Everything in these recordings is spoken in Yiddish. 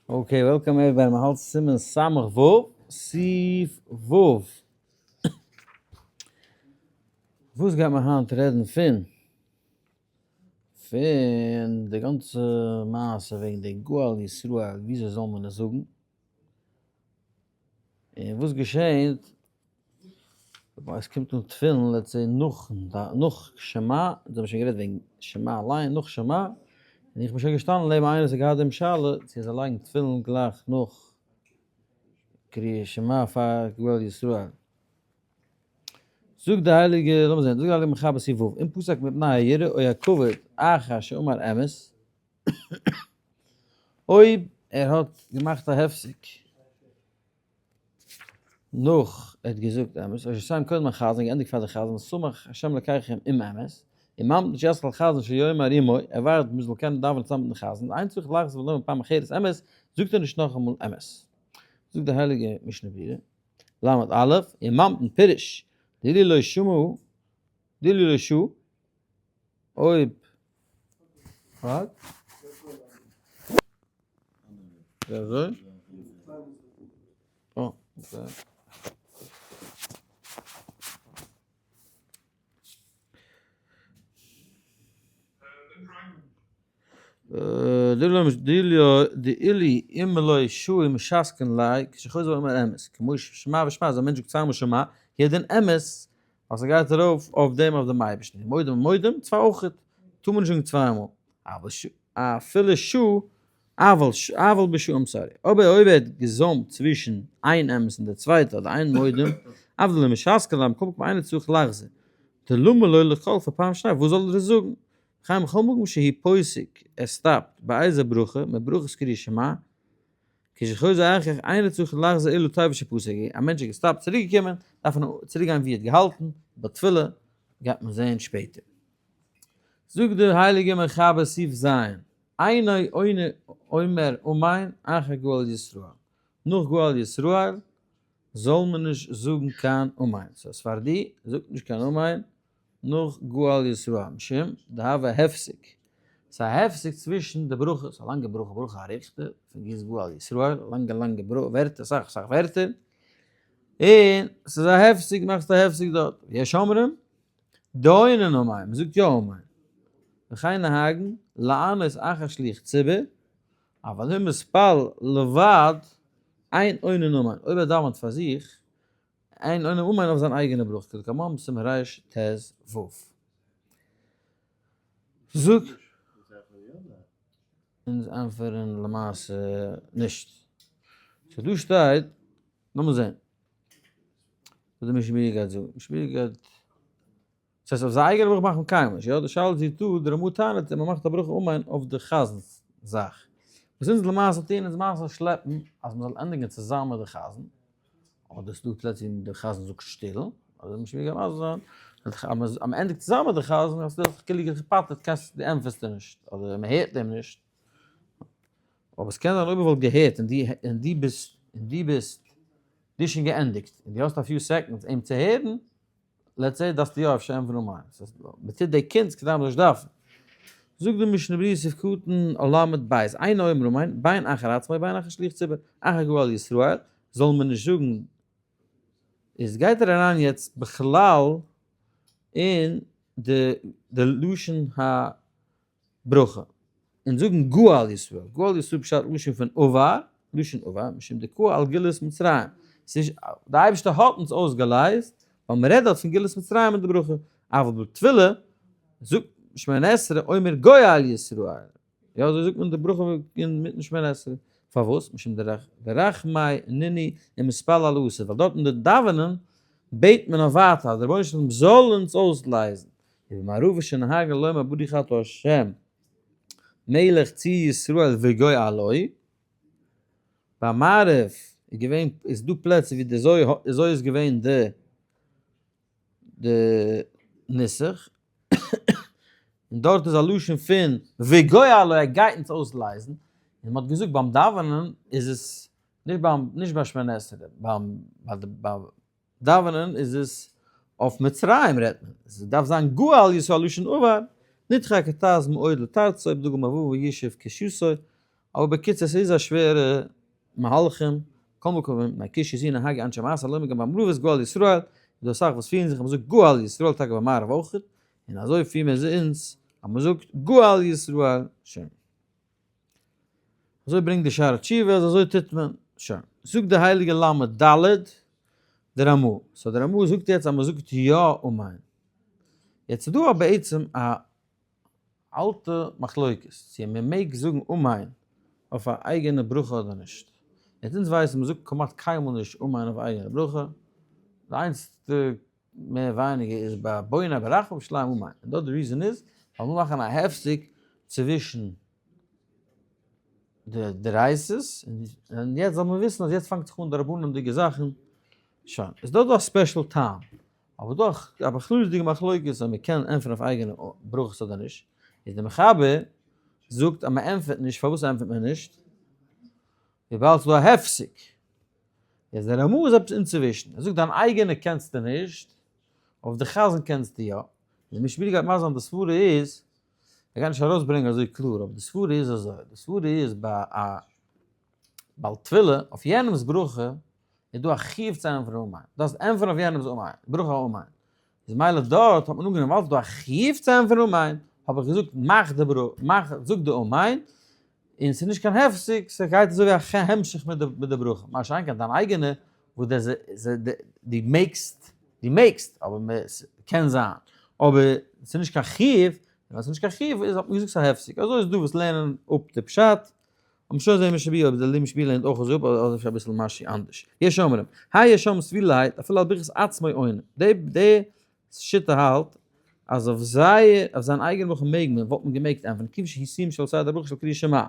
Okay, welcome everybody, מען האלט סימן סמך ו', סעיף ו'. וואס גייט מען היינט רעדן פון? פון די גאנצע מעשה וועגן די גואל ישראל, וויאזוי זאל מען עס זאגן? און וואס געשענט עס קומט אן תפילין let's say נאך נאך שמע, אונז האבן שוין גערעדט וועגן שמע אליין נאך שמע, און איך בין שוין געשטאנען לעבן איינער וואס האט געהאט דעם שאלה צו ער זאל לייגן תפילין גלייך נאך קריאת שמע פאר גואל ישראל. זאגט די הייליגע, לאמיר זען, זאגט די הייליגע מחבר סי' ו', אם פסק מפני היראה או הכבוד אחר שאמר אמת, אויב ער האט געמאכט א הפסק נאך ער האט געזאגט אמת, או שסיים קודם החזן, געענדיגט פאר די חזן, סמך השם אלקיכם עם אמת, און ממתין שיתחיל חזן שיאמר עמו, ער ווארט מען זאל קענען דאווענען צוזאמען מיטן חזן, אין צריך לחזור ולומר פעם אחרת אמת, זאגט ער נישט נאכאמאל אמת. זאגט די הייליגע משנה ברורה, ל' א', און ממתין פירוש, דאילו לא שמעו, דאילו לא שו, אויב what? ווי אזוי? אה, okay. דאילו אם לא שהו משתקין ליה כשחוזר ואומר אמת, כמו שמע ושמע אז א מענטש זאגט צוויי מאל שמע, יעדער אמת אז ס'גייט ארויף אויף דעם אויף דעם אייבערשטן, מודים מודים, צוויי אויכעט, טאר מען נישט זאגן צוויי מאל, אבל ש אפילו ש אבל ש אבל בשעה I'm sorry, אבער אויב ער האט געזוימט צווישן איין אמת און די צווייטע אדער איין מודים, אף דלא משתקין ליה מקום אינו צריך לחזור, דלמה לו לכל פעם שנייה, וואס זאל ער עס זאגן? וכן בכל מקום שהוא פוסק, ער סטאפט באיזה ברכה, מברכות קריאת שמע, כשחוזר אחר כך אינו צריך לחזור אלא תיבה שפסק, א מענטש איז געסטאפט צוריק געקומען, דארף ער צוריק גיין ווי ער האט געהאלטן, בתפילה גייט מען זעהן שפעטער. זאגט דער הייליגער מחבר סעיף ז', אינו אומר אמן אחר גואל ישראל, נאך גואל ישראל זאל מען נישט זאגן קיין אמן, so ספרדי זאגט נישט קיין אמן נאך גואל ישראל משום דהוה הפסק, ס'איז א הפסק צווישן די ברכות, א לאנגע ברכה, ברכה אריכתא פון גיוס גואל ישראל, לאנגע לאנגע ווערטער, אסאך אסאך ווערטער, און ס'איז א הפסק, מאכסט א הפסק דארט, יש אומרים, דעונין אמן, מ'זאגט יא אמן, וכן נוהגין לענות אחר שליח ציבור, אבל אם מתפלל לבד, אין עונין אמן, אויב ער דאווענט פאר זיך, אין עונין אמן אויף זיין אייגענע ברכה, כדלקמן סימן רט"ו. זאג. אונז ענטפערן למעשה נישט. so דא שטייט, לאמיר זען וואס די משנה ברורה גייט זאגן. משנה ברורה גייט. דאס הייסט אויף זיין אייגענע ברכה מאכט מען קיינמאל נישט, יא? די שאלה איז דא, די רמ"א טענה'ט אז מען מאכט א ברכה אמן אויף די חזנ'ס זאך. וואס אונז למעשה טוען אונז למעשה שלעפן אז מען זאל ענדיגן צוזאמען מיט די חזן, אדער ס'דא פלעצער ווי די חזן זאגט שטיל, אדער נישט ווי געמאכט זיין, אז מען ענדיגט צוזאמען מיט די חזן האסטו דיך כאילו געפאטערט קענסט דו ענטפערסט אים נישט, אדער מען הערט אים נישט. אבער ס'קען זיין אויב ער וואלט געהערט און דו און דו ביסט און דו ביסט דו האסט שוין געענדיגט און דו האסט א few seconds אים צו הערן, let's say דארפסטו יא אפשר ענטפערן אמן. ס'הייסט מ'טוט די קונץ כדי מ'זאל נישט דארפן. זאגט די משנה ברורה סעיף קטן ל' בית, אינו אומר אמן, בין אחר עצמו בין אחר שליח ציבור, אחר גואל ישראל, זאל מען נישט זאגן, איז גייט ער אריין יעצט בכלל אין די לשון הברכה, און זאגן גואל ישראל, גואל ישראל פשט לשון פון עבר, לשון עבר, משום דקאי על גאולת מצרים, ס'איז די אייבערשטער האט אונז אויסגעלייזט, ווייל מ'רעדט דארט פון גאולת מצרים אין די ברכה, אבל בתפילה זאגט שמונה עשרה אומר גואל ישראל, יא אזוי זאגט מען די ברכה אינמיטן שמונה עשרה, פארוואס? משום דרחמי נינהו ומתפלל על העתיד, ווייל דארט אין די דאווענען בעט מען אויף ווייטער אז דער רבונו של עולם זאל אונז אויסלייזן, ובמערבא שנהגו לומר ברוך אתה ה' מלך צור ישראל וגואלו, ביי מעריב איז געווען איז דא פלעצער ווי די אזוי איז געווען די די נוסח, און דארט איז א לשון פון וגואלו ער גייט אונז אויסלייזן, און מען האט געזאגט ביים דאווענען איז עס נישט ביים נישט ביי שמונה עשרה ביים ביים דאווענען איז עס אויף מצרים רעדט מען, עס דארף זיין גואל ישראל לשון עבר, נדחה הכתז מאוד לתרצו בדגל מבוא וישב קשותו. אבער בקיצור ס'איז א שווערע מהלכים, כל מקום מפני כשזו נהגו אנשי מעשה לומר גם במערב גואל ישראל, איז דא אסאך וואס פירן זיך אז מ'זאגט גואל ישראל טאקע ביי מערב אויך, און אזוי פירן מיר אונז אז מ'זאגט גואל ישראל, שוין. אזוי ברענגט די שערי תשובה אז אזוי טוט מען, שוין. זאגט די הייליגע ל ד די רמא, so די רמא זאגט יעצט אז מ'זאגט יא אמן. יעצט איז דא בעצם א אלטע מחלוקת צו מען מעג זאגן אמן אויף א אייגענע ברכה אדער נישט. יעצט אונז ווייסן מען זאגט כמעט קיינמאל נישט אמן אויף א אייגענע ברכה, די איינציגסטע מער ווייניגער איז ביי בונה ברחמים שלם אמן, און דארט די reason איז ווייל מ'וויל מאכן א הפסק צווישן די דאורייתא'ס, און יעצט זאל מען וויסן אז יעצט פאנגט זיך אן די רבנן'דיגע זאכן, שוין, איז דא דא א special טעם, אבער דאך א בכללות'דיגע מחלוקת אז מען קען ענטפערן אויף אייגענע ברכות אדער נישט, איז דער מחבר זאגט אז מען ענטפערט נישט, פארוואס ענטפערט מען נישט? וויבאלד ס'איז דא א הפסק. איז דער רמא איז עפעס אינצווישן, ער זאגט דיין אייגענע קענסטו נישט, אויף די חזן קענסטו יא, און די משפיע גייט מסביר זיין די סברה איז, ער גייט נישט ארויסברענגען אזוי קלאר, אבער די סברה איז אזוי, די סברה איז ביי א בעל תפילה אויף יענעמ'ס ברכה איז דא א חיוב צו ענטפערן אמן, דארפסט ענטפערן אויף יענעמ'ס אמן, ברכה אמן, איז מילא דארט האט מען אנגענומען ווייל ס'איז דא א חיוב צו ענטפערן אמן, האב איך געזאגט מאך די ברכה, מאך, זאג די אמן, און ס'איז נישט קיין הפסק, ס'גייט אזוי ווי א המשך מיט די ברכה, מה שאין כן דיין אייגענע, וואס דו מעגסט, דו מעגסט, אבער קען זיין, אבער ס'איז נישט קיין חיוב, און אז ס'איז נישט קיין חיוב איז האט מען געזאגט ס'איז א הפסק, אזוי איז דא וואס לערנען אפ די פשט, אבער שוין זעהן מיר שבי אויב די לימוד שבי לערנט אויך אזוי אפ אדער אפשר אביסל משהו אנדערש. יש אומרים, האי יש שם סביל להיט אפילו על ברכת עצמו עונה. די די שיטה האלט אז אויף זייער אויף זיין אייגענע ברכה מעג מען, וואלט מען געמעגט ענטפערן, כיוון שהיא סיום של סדר ברכה של קריאת שמע.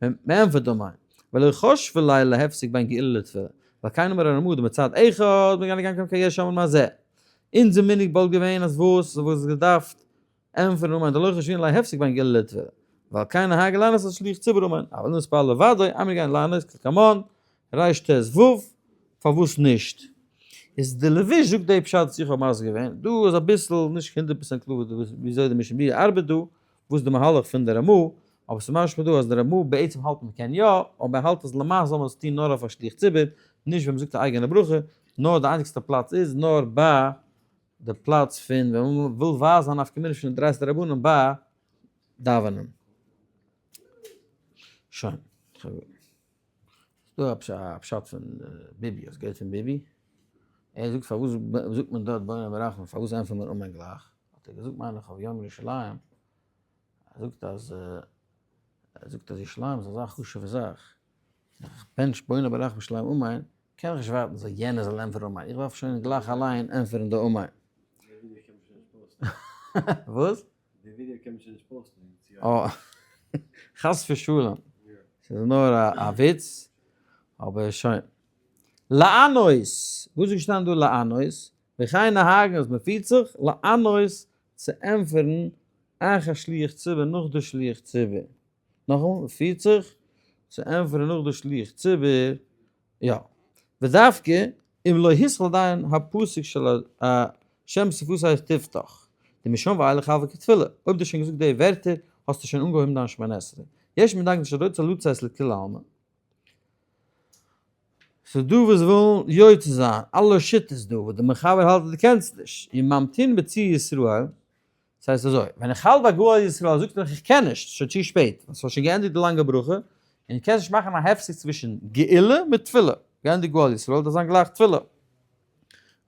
מען ענטפערט אמן. ולא חשבו ליה להפסק בין גאולה לתפילה. ועל כן אמר הרמ"א דמצד אחד מגן גם כן כיש אומרים הזה. אונזער מנהג וואלט געווען אז וואס וואס געדארפט ענטפערן אמן דלא חשבינן ליה הפסק בין גאולה לתפילה, ועל כן נהגו לענות על שליח ציבור אמן, אבל אם מתפלל לבדו, אין מנהגין לענות כלקמן, ר ט ו, פארוואס נישט? איז די לבוש זאגט די פשט וואס איך האב מסביר געווען, דא איז אביסל נישט 100% קלאר וויאזוי די משנה ברורה ארבעט דא, וואס די מהלך פון די רמא, אבער ס'איז משמע דא אז די רמא בעצם האלט מ'קען יא, אבער ער האלט אז למעשה זאל מען עס טון נאר אויף א שליח ציבור, נישט ווען מ'זאגט א אייגענע ברכה, נאר די איינציגסטע פלאץ איז נאר ביי די פלאץ פון ווען מען וויל ווייזן א נפקא מינה פון די דרייסיג דרבנן ביי דאווענען. שוין. ס'דא א פשט פון ביבי, האסט געהערט פון ביבי? ער זאגט פארוואס זאגט מען דארט בונה ברחמים, פארוואס ענטפערט מען אמן גלייך? האט ער געזאגט מיין איך אויף יום ירושלים, ער זאגט אז ער זאגט אז ירושלים איז אזא חשוב'ע זאך, איך בענטש בונה ברחמים שלם אמן, קען איך נישט ווארטן זאל יענער זאל ענטפערן אמן, איך דארף שוין גלייך אליין ענטפערן די אמן. די ווידעא קען מען שוין נישט post ן. וואס? די ווידעא קען מען שוין נישט post ן. אה, חס ושלום. ס'איז נאר א וויץ, אבער שוין. לענות, וואס איז געשטאנען דא לענות? וכן נוהגין אז מ'פירט זיך לענות צו ענטפערן אחר שליח ציבור נאך די שליח ציבור. נאכאמאל, מ'פירט זיך צו ענטפערן נאך די שליח ציבור, יא. ודווקא אם לא התחיל עדיין הפסוק של השם שפתי תפתח, דמשם ואילך הוה כתפילה, אויב דו האסט שוין געזאגט די ווערטער האסטו שוין אנגעהויבן דיין שמונה עשרה. יש מדקדקין שרוצה לצאת לכולי עלמא. ס'איז דא וואס ווילן יוצא זיין אלע שיטות דא וואס די מחבר האלט אז דו קענסט נישט, וממתין בצור ישראל, ס'הייסט אזוי, ווען איך האלט ביי גאל ישראל זאגט ער איך קען נישט, ס'שוין צו שפעט, ווייל ס'האט שוין געענדיגט די לאנגע ברכה, און קענסט נישט מאכן א הפסק צווישן גאולה מיט תפילה, געענדיגט גאל ישראל דארף זיין גלייך תפילה,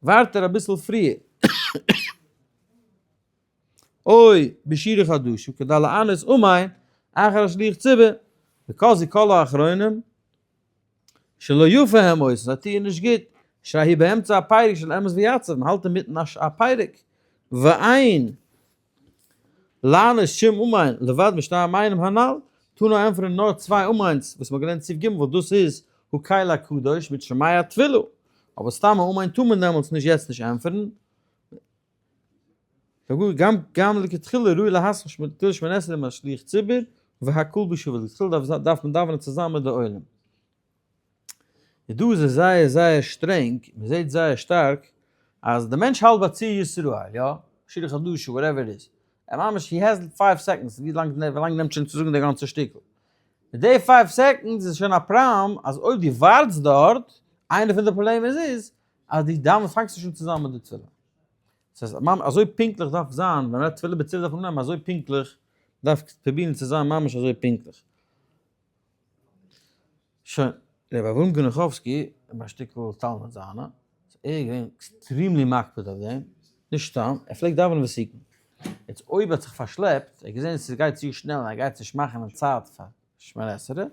ווארט ער אביסל פריער, אוי בשירה חדשה כדי לענות אמן אחר השליח ציבור, because כל האחרונים שלא יפה הם עושים, זיי טוען נישט גוט, שהרי באמצע הפרק של אמת ויציב, מען האלט אינמיטן א פרק, ואין לענות שום אמן לבד משתי אמנים הנל, טאר נאר ענטפערן נאר צוויי אמן'ס וואס מען האט געלערנט סעיף ג' וואס דאס איז הקל הקדוש מיט שומע תפילה, אבער סתם א אמן טאר מען דעמאלטס נישט יעצט נישט ענטפערן. גם גם לכתחילה ראוי להתחיל תפילת שמונה עשרה עם השליח ציבור והקהל בשובה, לכתחילה דארף מען דאווענען צוזאמען מיט די עולם. און דא איז עס זייער זייער שטרענג, מען זעט זייער שטארק אז די מענטש האלט ביי צור ישראל, יא, שירה חדשה, whatever it is, ער ממש he has 5 seconds, ווי לאנג נעמט שוין צו זאגן די גאנצע שטיקל. מיט די 5 seconds איז שוין א פראבלעם אז אויב דו ווארטסט דארט, איינע פון די פראבלעמען איז אז דו דאווענסט פאנגסט נישט אן צוזאמען מיט די תפילה. ס'הייסט ממש אזוי פונקטליך דארף זיין, ווען מ'רעדט תפילה בציבור דארף מען אנהייבן אזוי פונקטליך, מ'דארף פרובירן צו זיין ממש אזוי פונקטליך. שוין, ר' אברהם גענאכאווסקי, א שטיקל תלמיד זיינע, איז ער געווען extremely מקפיד אויף דעם, נישט סתם, ער פלעגט דאווענען ותיקין. יעצט אויב ער האט זיך פארשלעפט, ער האט געזען ס'גייט צו שנעל און ער גייט נישט מאכן אין צייט פאר שמונה עשרה,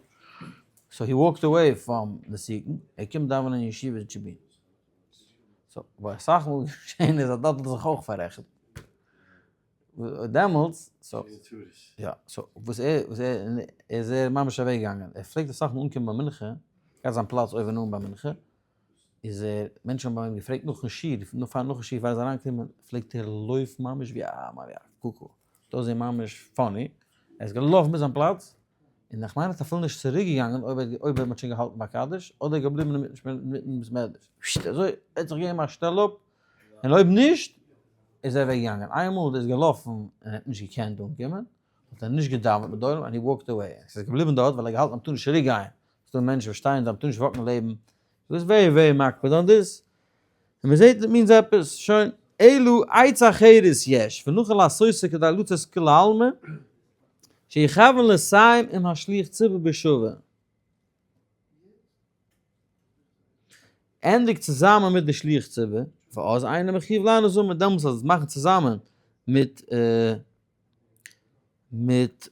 so he walked away from ותיקין, ער קומט דאווענען אין ישיבה טשעבין. so, וואס אסאך מאל געשען איז אז דארט האט ער זיך אויך פאררעכנט. דעמאלטס, so, יא, so, וואס ער, וואס ער, איז ער ממש אוועק געגאנגען, ער פלעגט אסאך מאל אנקומען ביי מנחה, געהאט זיין פלאץ אויבן אן ביי מנחה, איז ער, מענטשן האבן ביי אים געפרעגט נאכן שיעור, נאך פאר נאכן שיעור פאר ער איז אריינגעקומען, פלעגט ער לויפן ממש ווי א, ווי א קוקו, האט אויסגעזען ממש funny, ער איז געלאפן ביז זיין פלאץ, און איך מיין ער איז אפילו נישט צוריק געגאנגען אויב ער אויב ער האט שוין געהאלטן ביי קדיש, אדער געבליבן אינמיטן בית מדרש, אזוי, ער האט זיך געגעבן א שטעל אפ, און אויב נישט, איז ער אוועק געגאנגען. איינמאל איז געלאפן און ער האט נישט געקענט אנקומען, האט ער נישט געדאווענט מיט די עולם און he walked away. ער איז געבליבן דארט ווייל ער האט געהאלטן אז מ'טאר נישט צוריק גיין. ס'איז דא מענטשן וואס שטייען דארט, מ'טאר נישט walk ן לעבן. he was very very מקפיד on this. און מ'זעט מיט מינס עפעס. שוין. אלא עצה אחרת יש, ונוכל לעשותה כדי לצאת כולי עלמא, שיכוון לסיים עם השליח ציבור בשווה. ענדיגט צוזאמען מיט די שליח ציבור, ואז אינו מחויב לענות אמן, דעמאלטס אז מאכן צוזאמען מיט מיט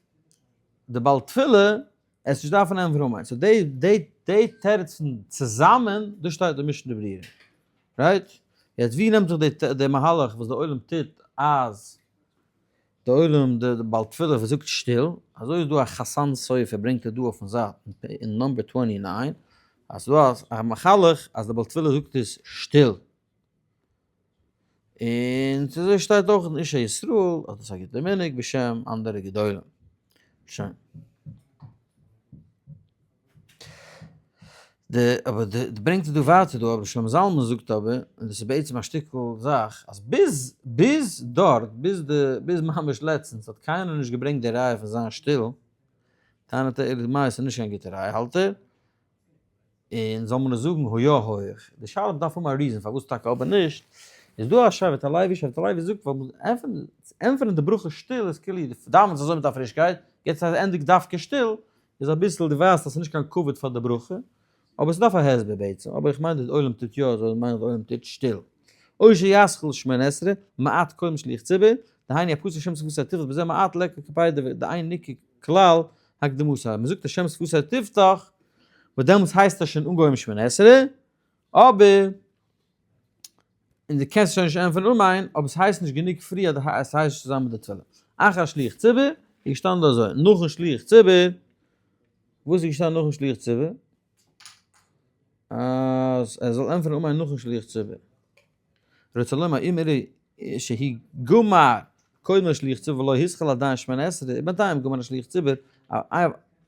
די בעל תפילה, עס נישט דארפן ענטפערן אמן. so די די די תירוץ פון צוזאמען, דאס שטייט אין משנה ברורה. right? יעצט ווי נעמט זיך די די מהלך וואס די עולם טוט אז די עולם די בעל תפילה וואס זאגט שטיל, אזוי איז דא א חתן סופר ברענגט ער דא אויפן זייט אין number 29, אז ס'דא א מהלך אז די בעל תפילה זאגט עס שטיל, און אזוי שטייט אויך אין איש ישראל אז דאס איז א גוטע מנהג בשם אנדערע גדולים. שוין. די אבער די ברענגט ער דא ווייטער דא אבער שלמה זלמן זאגט אבער און דאס איז בעצם א שטיקל זאך אז ביז ביז דארט ביז די ביז ממש לעצטנס האט קיינער נישט געברענגט די ראיה פון זיין שטיל, טענה'ט ער אלא מאי עס איז נישט קיין גוטע ראיה האלט ער, און זאל מען עס זאגן יא הויעך, די שאלה דארף האבן א reason פארוואס טאקע אבער נישט, איז דא א שבט הלוי, שבט הלוי זאגט ווייל ענטפערן די ברכה שטיל איז כאילו דו דאווענסט אזוי מיט א פרישקייט, יעצט אז ענדיגט דווקא שטיל, איז אביסל דו ווייסט אז ס'איז נישט קיין כבוד פאר די ברכה, אבער ס'דארף א הסבר בעצם, אבער איך מיין די עולם טוט יא אזוי, מיין איך די עולם טוט שטיל. או שיתחיל שמונה עשרה, מעט קודם שליח ציבור, דהיינו הפסוק שם שפתי תפתח בזה מעט ליכא קפידא דאין ניכר כלל הקדמתו, מ'זאגט השם שפתי תפתח, וואס דעמאלטס הייסט עס שוין אנגעהויבן שמונה עשרה, אבער, און דו קענסט שוין נישט ענטפערן אמן, אבער ס'הייסט נישט גענוג פרי אז עס הייסט נישט צוזאמען מיט די תפילה. אחר שליח ציבור, איז געשטאנען דא אזוי, נאכן שליח ציבור, וואס איז געשטאנען נאכן שליח ציבור? אז ער זאל ענטפערן אמן נאכן שליח ציבור. רוצה לומר אם יראה שהיא גמר קודם השליח ציבור ולא התחיל עדיין שמונה עשרה, ובינתיים גמר השליח ציבור,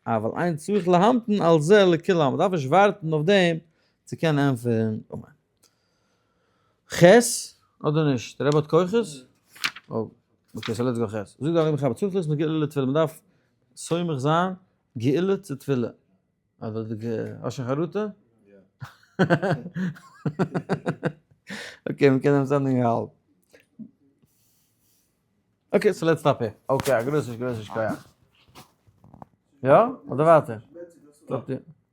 אבל אין צריך להמתין על זה לכולם, מ'דארף נישט ווארטן אויף דעם צו קענען ענטפערן אמן. ח' אדער נישט? דער רבי האט כוחות? okay, so let's go ח'. זאגט דער רבי צריך לסמוך גאולה לתפילה, מ'דארף סומך זיין גאולה צו תפילה. אדער די האסט שוין חרטה? יא. okay, מ'קען אים send ען האלב. okay, so let's stop here. okay, א גרויסע גרויסע שכוח. יא? אדער ווייטער?